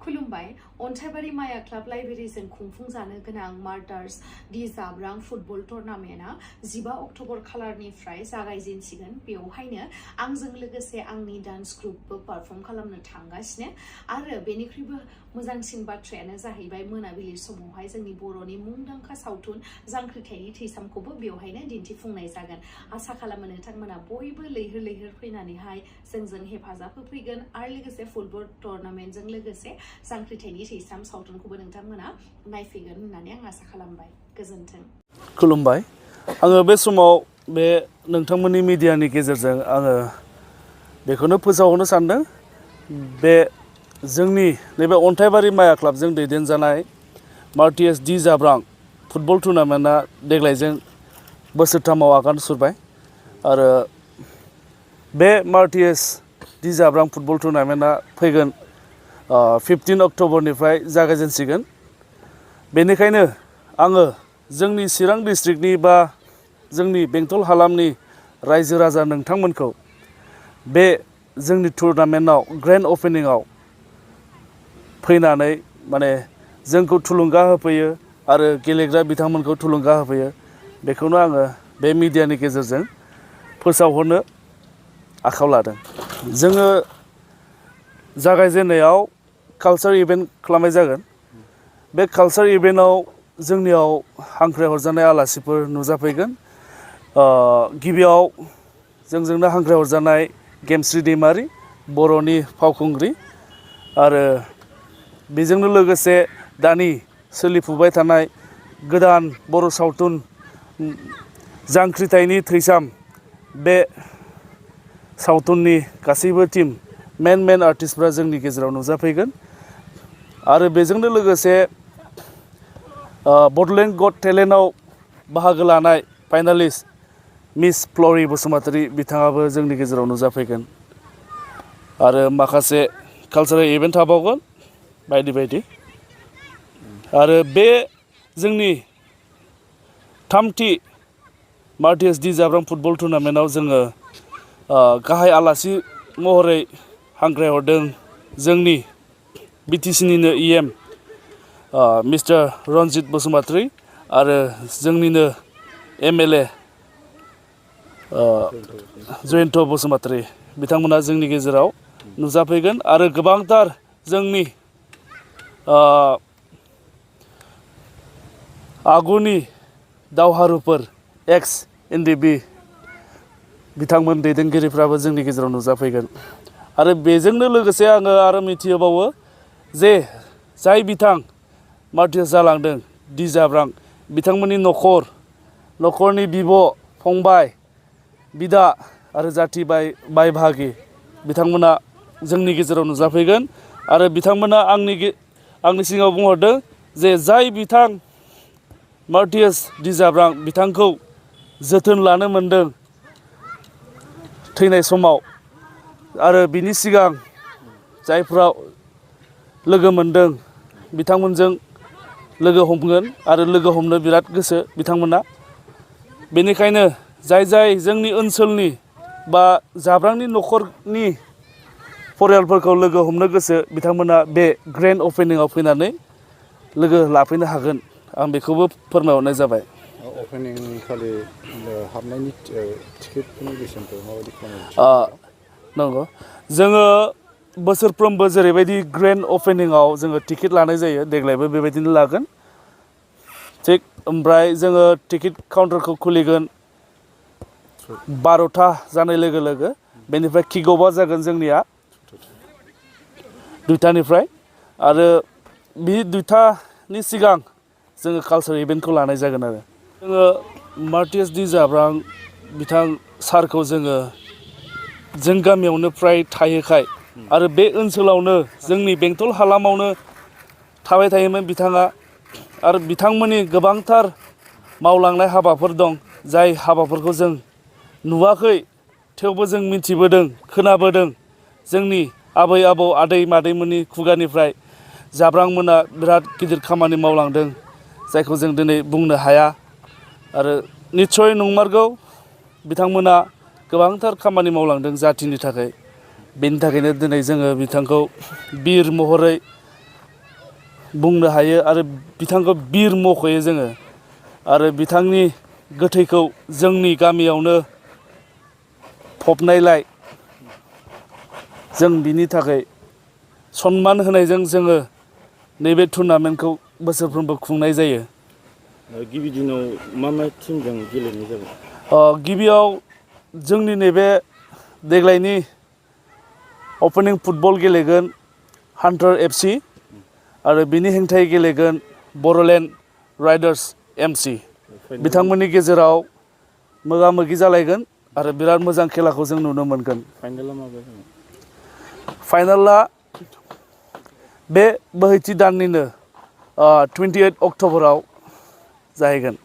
खुलुमबाय अन्थाइबारि माया क्लाब लाइब्रेरिजों खुंफुंजानो गोनां मार्टार्स दि जाब्रां फुटबल टुर्नामेन्टआ 15 अक्ट'बर खालारनिफ्राय जागायजेनसिगोन। बेवहायनो आंजों लोगोसे आंनि डान्स ग्रुपबो पारफर्म खालामनो थांगासिनो आरो बेनिख्रुइबो मोजांसिन बाथ्रायानो जाहैबाय मोनाबिलि समावहाय जोंनि बर'नि मुंदांखा सावथुन जांख्रिथायनि थैसामखौबो बेवहायनो दिन्थिफुंनाय जागोन। आसा खालामो नोंथांमोना बयबो लैहोर लैहोर फैनानैहाय जोंजों हेफाजाब होफैगोन आरो लोगोसे फुटबल टुर्नामेन्टजों लोगोसे जांख्रिथायनि थैसाम सावथुनखौबो नोंथांमोना नायफैगोन होननानै आं आसा खालामबाय। गोजोन्थों। खुलुमबाय। आङो बे समाव बे नोंथांमोननि मिडियानि गेजेरजों आङो बेखौनो फोसावनो सानदों, बे जोंनि नैबे अन्थाइबारि माया क्लाबजों दैदेनजानाय मार्टिएस दि जाब्रां फुटबल टुर्नामेन्टआ देग्लायजों बोसोरथामाव आगान सुरबाय आरो बे मार्टिएस दि जाब्रां फुटबल टुर्नामेन्टआ फैगोन 15 अक्ट'बरनिफ्राय जागायजेनसिगोन। बेनिखायनो आङो जोंनि चिरां डिस्ट्रिक्टनि बा जोंनि बेंटल हालामनि रायजो राजा नोंथांमोनखौ बे जोंनि टुर्नामेन्टआव ग्रेन्ड अपेनिंआव फैनानै माने जोंखौ थुलुंगा होफैयो आरो गेलेग्रा बिथांमोनखौ थुलुंगा होफैयो, बेखौनो आङो बे मिडियानि गेजेरजों फोसावहरनो आखायाव लादों। जोङो जागायजेननायाव कालचार इभेन्ट खालामनाय जागोन। बे कालचार इभेन्टआव जोंनियाव हांख्रायहरजानाय आलासिफोर नुजाफैगोन। गिबियाव जोंजोंनो हांख्रायहरजानाय गेमस्रि दैमारि, बर'नि फावखुंग्रि, आरो बेजोंनो लोगोसे दानि सोलिफुबाय थानाय गोदान बर' सावथुन जांख्रिथायनि थैसाम, बे सावथुननि गासैबो टीम मेन आर्टिस्टफ्रा जोंनि गेजेराव नुजाफैगोन आरो बेजोंनो लोगोसे बड'लेण्ड गट टेलेन्टआव बाहागो लानाय फाइनालिस्ट मिस फ्ल'रि बसुमतारी बिथाङाबो जोंनि गेजेराव नुजाफैगोन आरो माखासे कालचारेल इभेन्ट थाबावगोन बायदि बायदि। आरो बे जोंनि थामथि मार्टिएस दि जाब्रां फुटबल टुर्नामेन्टआव जोङो गाहाय आलासि महरै हांख्रायहरदों जोंनि बिटिसिनिनो इएम मिस्टार रन्जित बसुमतारी आरो जोंनिनो एमएलए जयन्त बसुमतारी बिथांमोना जोंनि गेजेराव नुजाफैगोन आरो गोबांथार जोंनि आगुनि दावहारुफोर एक्स एनडिबि बिथांमोन दैदेनगिरिफ्राबो जोंनि गेजेराव नुजाफैगोन आरो बेजोंनो लोगोसे आङो आरो मिथिहोबावो जे जाय बिथां मार्टिएस जालांदों दि जाब्रां बिथांमोननि न'खरनि बिब' फंबाय बिदा आरो जाथि बाय बाहागि बिथांमोना जोंनि गेजेराव नुजाफैगोन आरो बिथांमोना आंनि सिगाङाव बुंहरदों जे जाय बिथां मार्टिएस दि जाब्रां बिथांखौ जोथोन लानो मोनदों थैनाय समाव आरो बिनि सिगां जायफ्रा लोगो मोनदों बिथांमोनजों लोगो हमगोन आरो लोगो हमनो बिराद गोसो बिथांमोना। बेनिखायनो जाय जोंनि ओनसोलनि बा जाब्रांनि न'खरनि फरियालफोरखौ लोगो हमनो गोसो बिथांमोना बे ग्रेन्ड अपेनिंआव फैनानै लोगो लाफैनो हागोन, आं बेखौबो फोरमायहरनाय जाबाय। अपेनिं खालि हाबनायनि टिकेटनि बेसेनखौ माबायदि खालामो? नंगौ, जोङो बोसोरफ्रोमबो जेरैबायदि ग्रेन्ड अपेनिंआव जोङो टिकेट लानाय जायो, देग्लायबो बेबायदिनो लागोन। थिग ओमफ्राय जोङो टिकेट काउन्टारखौ खुलिगोन 12था जानाय लोगो लोगो। बेनिफ्राय किक अफआ जागोन जोंनिया 2टानिफ्राय आरो बे 2टानि सिगां जोङो कालचार इभेन्टखौ लानाय जागोन आरो जोङो मार्टिएस दि जाब्रां बिथां सारखौ जों गामियावनो फ्राय थायोखाय आरो बे ओनसोलावनो जोंनि बेंटल हालामावनो थाबाय थायोमोन बिथाङा आरो बिथांमोननि गोबांथार मावलांनाय हाबाफोर दं, जाय हाबाफोरखौ जों नुवाखै थेवबो जों मिथिबोदों, खोनाबोदों। जोंनि आबै आबौ आदै मादैमोननि खुगानिफ्राय जाब्रांमोना बिराद गिदिर खामानि मावलांदों जायखौ जों दिनै बुंनो हाया आरो निस्सय नंमारगौ बिथांमोना गोबांथार खामानि मावलांदों जाथिनि थाखाय। बेनि थाखायनो दिनै जोङो बिथांखौ बिर महरै बुंनो हायो आरो बिथांखौ बिर मख'यो जोङो आरो बिथांनि गोथैखौ जोंनि गामियावनो फबनायलाय जों बिनि थाखाय सन्मान होनायजों जोङो नैबे टुर्नामेन्टखौ बोसोरफ्रोमबो खुंनाय जायो। गिबि दिनाव मा टिमजों गेलेनाय जागोन? गिबियाव जोंनि नैबे देग्लायनि अपेनिं फुटबल गेलेगोन हान्टार FC आरो बिनि हेंथायै गेलेगोन बर'लेण्ड राइडार्स MC। बिथांमोननि गेजेराव मोगा मोगि जालायगोन आरो बिराद मोजां खेलाखौ जों नुनो मोनगोन। फाइनाला माबा जागोन? फाइनाला बे बोहैथि दाननिनो 28 अक्ट'बराव जाहैगोन।